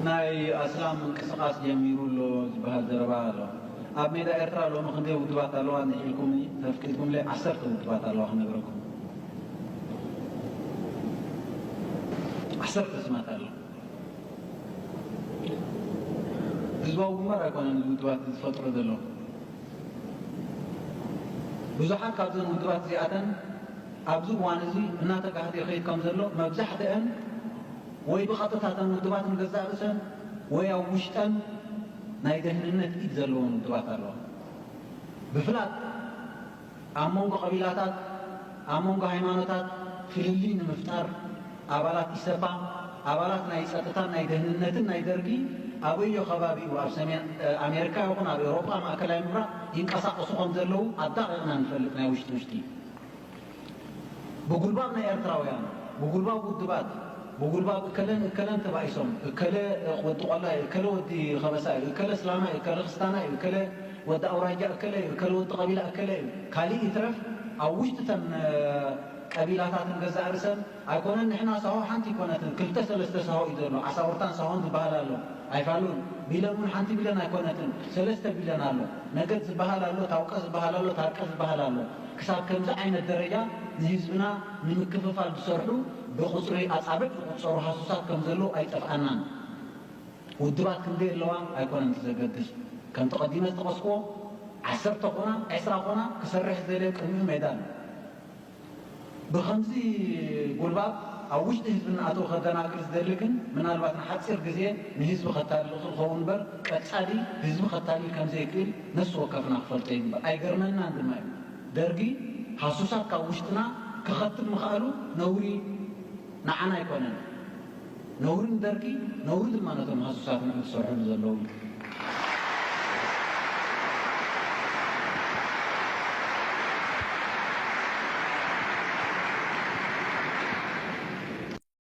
ናይ ኣስላም ምንቅስቃስ ጀሚሩ ኣሎ ዝበሃል ዘረባ ኣሎ። ኣብ ሜዳ ኤርትራ ሎሚ ክንደይ ውድባት ኣለዋ እንድዒ ኢልኩምኒ፣ ተፍቂድኩምለይ፣ ዓሰርተ ውድባት ኣለዋ ክነግረኩም። ዓሰርተ ስማት ኣሎ። ህዝባዊ ግንባር ኣይኮነን እዚ ውድባት ዝፈጥሮ ዘሎ። ብዙሓት ካብዘን ውድባት እዚኣተን ኣብዚ እዋን እዚ እናተጋህደ ይኸይድ ከም ዘሎ፣ መብዛሕትአን ወይ ብቐጥታ እተን ውድባት ንገዛእ ርእሰን ወይ ኣብ ውሽጠን ናይ ደህንነት ኢድ ዘለወን ውድባት ኣለዋ። ብፍላት ኣብ መንጎ ቀቢላታት፣ ኣብ መንጎ ሃይማኖታት ፍልልይ ንምፍጣር፣ ኣባላት ኢሰፓ፣ ኣባላት ናይ ጸጥታን ናይ ደህንነትን ናይ ደርጊ ኣበዮ ከባቢኡ፣ ኣብ ሰሜን ኣሜሪካ ይኹን ኣብ ኤውሮጳ፣ ማእከላይ ምብራቕ ይንቀሳቐሱ ከም ዘለዉ ኣዳቒቕና ንፈልጥ። ናይ ውሽጢ ውሽጢ ብጉልባብ ናይ ኤርትራውያን፣ ብጉልባብ ውድባት፣ ብጉልባብ እከለን እከለን ተባኢሶም፣ እከለ ወዲ ቆላ እዩ፣ እከለ ወዲ ከበሳ እዩ፣ እከለ እስላማ እዩ፣ እከለ ክስታና እዩ፣ እከለ ወዲ ኣውራጃ እከለ እዩ፣ እከለ ወዲ ቀቢላ እከለ እዩ። ካሊእ ይትረፍ፣ ኣብ ውሽጢ እተን ቀቢላታት ንገዛእ ርእሰን ኣይኮነን። ንሕና ሳሆ ሓንቲ ኣይኮነትን፣ ክልተ ሰለስተ ሳሆ እዩ ዘሎ። ዓሳውርታን ሳሆን ዝበሃል ኣሎ። ኣይፋሉን። ቢለን እውን ሓንቲ ቢለን ኣይኮነትን፣ ሰለስተ ቢለን ኣሎ። ነገድ ዝበሃል ኣሎ፣ ታውቀ ዝበሃል ኣሎ፣ ታርቀ ዝበሃል ኣሎ። ክሳብ ከምዚ ዓይነት ደረጃ ንህዝብና ንምክፍፋል ዝሰርሑ፣ ብቁጽሪ ኣጻብዕ ዝቑጸሩ ሃሱሳት ከም ዘለዉ ኣይጠፍኣናን። ውድባት ክንደይ ኣለዋ ኣይኮነን እቲ ዘገድስ። ከምቲ ቀዲመ ዝጠቐስክዎ፣ ዓሰርተ ኮና፣ ዕስራ ኮና፣ ክሰርሕ ዝደለየ ቅድሚኡ ሜዳ ኣሎ። ብኸምዚ ጉልባብ ኣብ ውሽጢ ህዝቢ እናኣተወ ከደናግር ዝደሊ ግን፣ ምናልባት ንሓጺር ግዜ ንህዝቢ ከታልል ይኽእል ክኸውን እምበር፣ ቀጻሊ ህዝቢ ከታልል ከም ዘይክእል ነፍሲ ወከፍና ክፈልጦ ይግባእ። ኣይገርመናን ድማ እዩ። ደርጊ ሃሱሳት ካብ ውሽጥና ክኸትብ ምኽኣሉ ነውሪ ንዓና ኣይኮነን። ነውሪ ንደርጊ፣ ነውሪ ድማ ነቶም ሃሱሳት ንዕኡ ዝሰርሕሉ ዘለዉ እዩ።